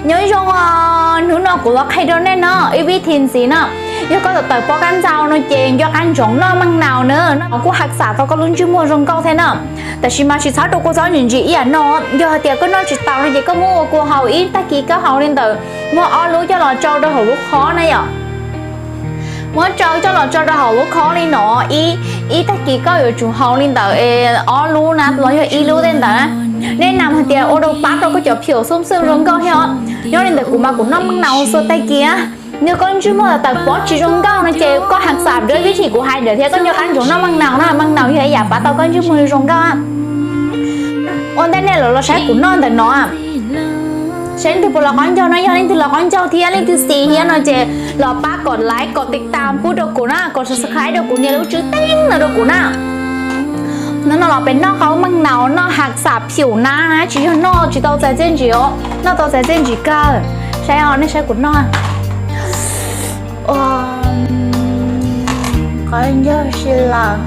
Nyob zoo os, hnub no kuv los qhia rau nej no ib vib thi ntxiv no. Yog koj tawm tawm pob kab ntxaus no ces nco qab ntsoov noj maj naus na, noj kuj has xam tau koj lub ntsej muag zoo nkauj thiab na. Tab sis mas tsis txhob rau kua txob ntsim ntsim ib yam no, yog hais tias koj noj tsis taus no ces koj muab ua kua haus ib tag kis koj haus li ntawm muab ob lub coj los tsau rau hauv lub khob na yom. Muab tsau coj los tso rau hauv lub khob li no, ib, ib tag kis koj yuav tsum haus li ntawm ob lub na los yog ib lub tej ntawd na. Nej nam hais tias ua rau pab rau koj cov phium xub xwb zoo nkauj thiab os. Nyob li ntawm kuv mas kuv noj maj naus xuas tag kis na. Yog koj ntsej muag tawm pob tsis zoo nkauj no ces koj has xam dua vib thi kuv hais ntawd thiab koj nco qab ntsoov noj maj naus na, maj naus yog ib yam pab tau koj ntsej muag zoo nkauj. Ua ntej nej los los saib kuv noj ntawm no, saib leej twg puas los qaub ncaug no, yog leej twg los qaub ncaug thiab leej twg xis thiab no ces los pab kom like kom tiv tam pub rau kuv na, kom subscribe rau kuv nias lub tswb teeb no rau kuv na. Hnub no los peb noj qaub maj naus, noj has xam phium na, tsis yog noj tsis tau txais txiaj ntsim os, noj tau txais txiaj ntsim kawg. Saib os, nej saib kuv noj. Qaub ncaug si lawm.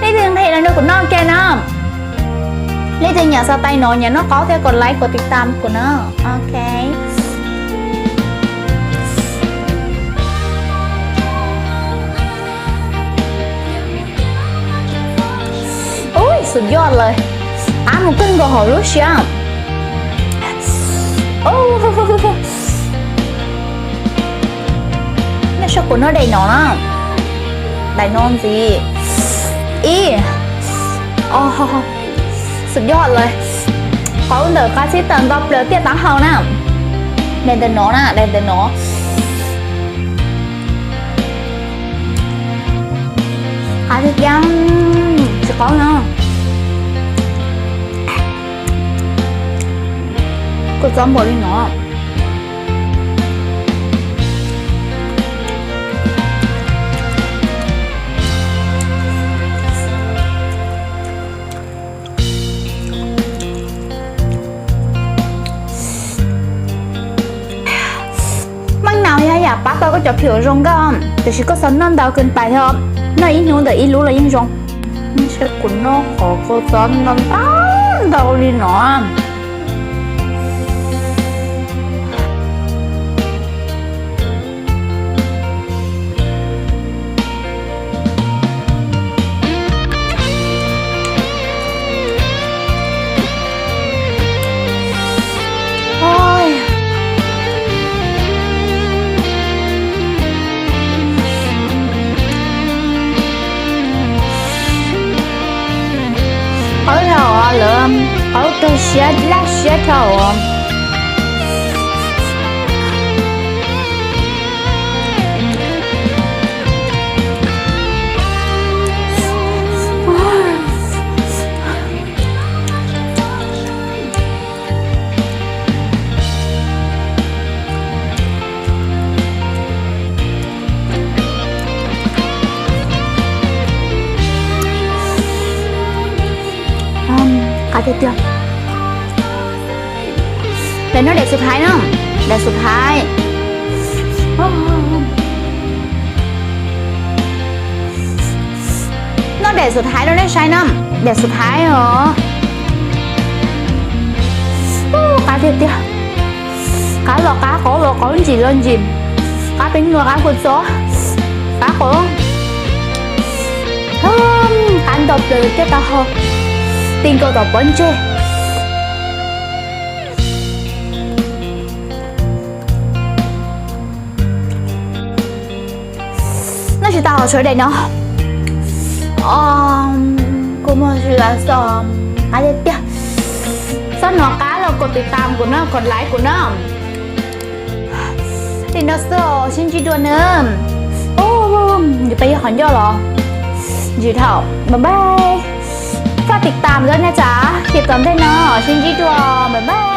Leej twg nqhis los nrog kuv noj ke na. Leej twg nyiam xav tais no nyiam noj qaub thiab kom like kom tiv tam kuv na. Ok. Ui, xub yoj lawm. Qab mus kawg nkaus hauv lub siab. Nej saib kuv noj daim no na. Daim no ntxiv. Ib. Xub yoj lawm. Qaub ntawm qab xib taws nto plaws tiaj taub hau na. Daim ntawm no na, daim ntawm no. Qab tiag tiag, tsis qaub no. Kua txob npaum li no. Maj naus yog yam pab tau koj cov phium zoo nkauj, tiam sis koj txhob noj ntau kawg pais thiab, noj ib hnub ntawm ib lub los yeej zoo. Saib kuv noj qhov kua txob ntau ntau li no. Qaub dhau lawm, qaub tag siab laj siab dhau. Qab tiag tiag. Peb noj daim xub thaiv na, daim xub thaiv. Noj daim xub thaiv rau nej saib na, daim xub thaiv os. Qab tiag tiag. Qab los qab, qaub los qaub, ntsim los ntsim, qab peeb los qab kua txob, qab qaub, qab nto plaws tiaj taub hau, ti nkaus tom pob ntseg. Noj tsis tau tshuav daim no. Kua muag tsis tau xom, qab tiag tiag. Txhob hnov qab los kos tiv tam kuv na, kos like kuv na. Li no xwb, sib ntsib dua na. Yus peb yog qhov ncauj los ntsis dhau, bye bye. Faj tiv tam dua na tsav, ces tom ntej no sib ntsib dua, bye bye.